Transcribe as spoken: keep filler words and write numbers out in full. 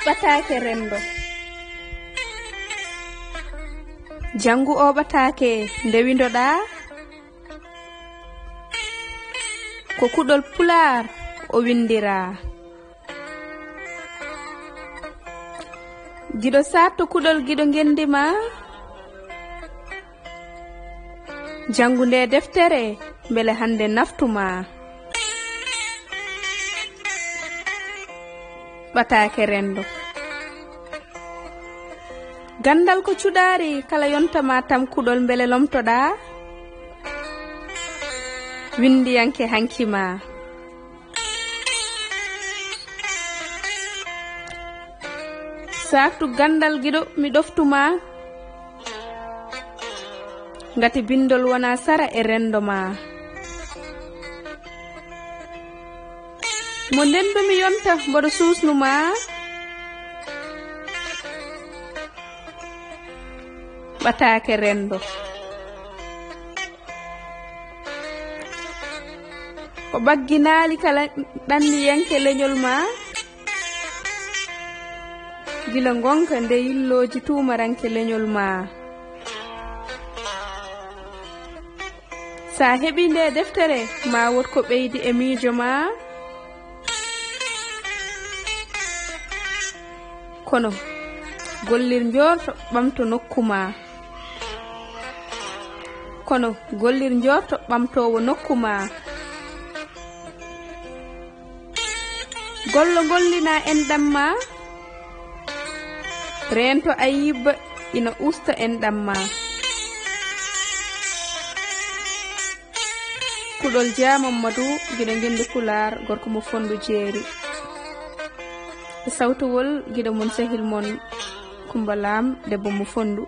Ɓataake renndo. Janngu oo ɓataake nde windoɗaa, ko kuɗol pulaar o winndiraa. Giɗo saatto kuɗol giɗo ngenndi maa, janngu nde deftere mbele hannde naftu maa. Ɓataake renndo. Ganndal ko cuɗaari kala yonta ma tam kuɗol mbele lomtoɗaa. Winndiyanke hanki maa. Saaktu ganndal giɗo mi ɗoftu maa. Ngati binndol wona sara e renndo maa. Mo ndendu mi yonta mboɗo suusnu maa. Ɓataake renndo. O ɓagginaali kala ɗanniyanke leñol maa. Gila ngonka nde yillooji tuumaranke leñol maa. Sa heɓi nde deftere ma wot ko ɓeydi e miijo maa. Kono gollir njoorto ɓamto nokku maa. Kono gollir njoorto ɓamtoowo nokku maa. Gollo gollina enɗam maa. Reento ayib ina usta enɗam maa. Kuɗol Jaa Mammadu, giɗo ngenndi Pulaar, gorko mo Fonndu Jeeri. E sawtowol giɗo mon, sehil mon Kummba Laam, debbo mo Fonndu.